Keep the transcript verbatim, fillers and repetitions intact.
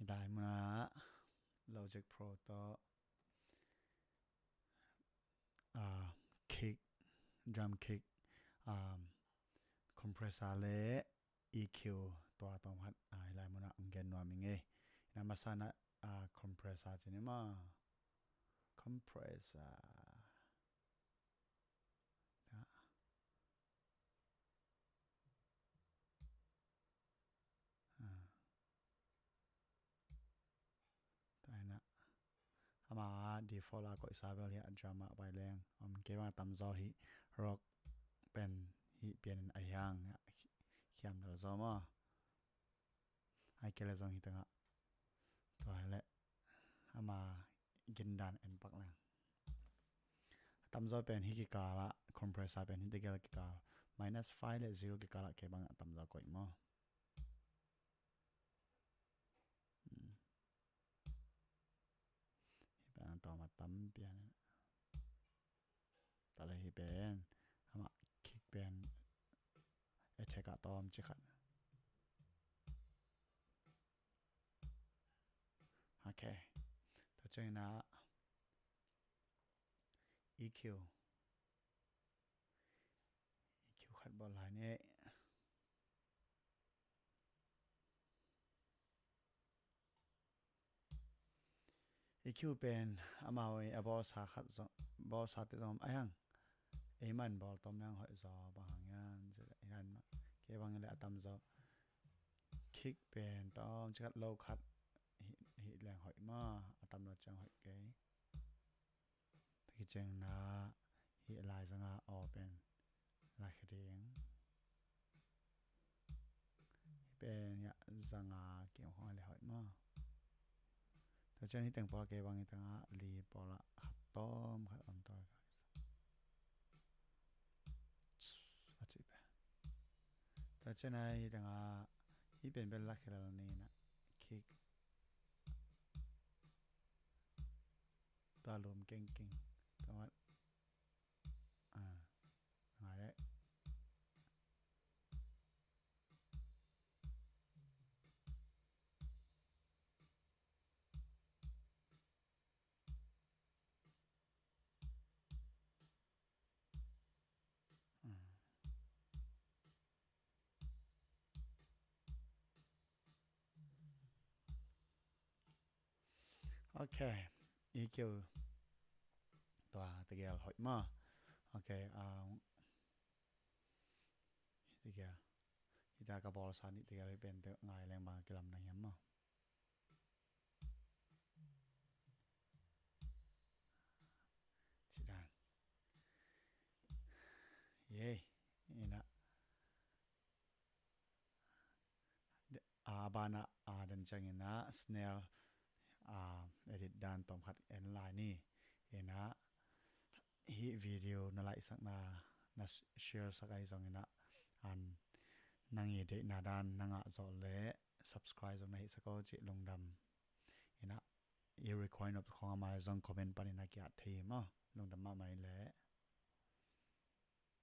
Daimuna Logic Pro tawh, ah, kick, drum kick, um, compressor le E Q tua tawm khat, ah, hi lai munah hong gen nuam ing ei. Ina masana, ah, compressor cini maw. Compressor. Ah. Ah. Taina ama default a koihsa bel hi a, drum a pai leng om. Kei bang a tamzaw hi rock pen hi pianin a hiang khiam dal zaw maw. Ai kei le zong hi tengah tua hi le ama gindan en pak leng. A tamzaw pen hi kikal ah, compressor pen hi tegel kikal, minus five le zero kikal ah kei bang a tamzaw koih maw. Hmm. Hi pen a tawm a tam pian. Tale hi pen ama kick pen attack a tawm ci khat. Ok. Tua ciangin a E Q. E Q khat bawl lai ni. E Q pen amau i a bawlsa khat zong, bawlsa te zong a hiang. Ei man bawl tom nang hoih zaw bang hang hiam. Inan ma. Kei bang le a tamzaw kick pen tom ci khat low khat hi, hi leng hoih maw. A tam lo ciang hoih kei. Tua kicing na hi lai zanga aw pen lai kha ding. Hi pen ya zanga kiam khong le hoih maw. Tua cian hi teng pawl kei bang hi tengah li pawl ah khat tawm khat om tawl ka. A ci pen. Tua cian hi tengah hi pen bel lak khilal ni na kick. Tua lum kengkeng. Tua mat. Ah, ngai leh. Ok, E Q tua tegel hoih maw. Ok, ah, tegel. Hita ka bawlsa nih tegel hi pen te ngai leng bang kilam na hiam maw. Ci dan. Yei, ina. A bana a dan ciang ina snare a edit dan tom khat en lai ni. Ina hi video na laihsak na, na share sak ai zong ina an nang i deihna dan na ngah zawh le subscribe zong na hih sak aw cih lungdam. Ina i require nop khong a mai zong comment panin a kiat thei maw. Lungdam mahmah i le.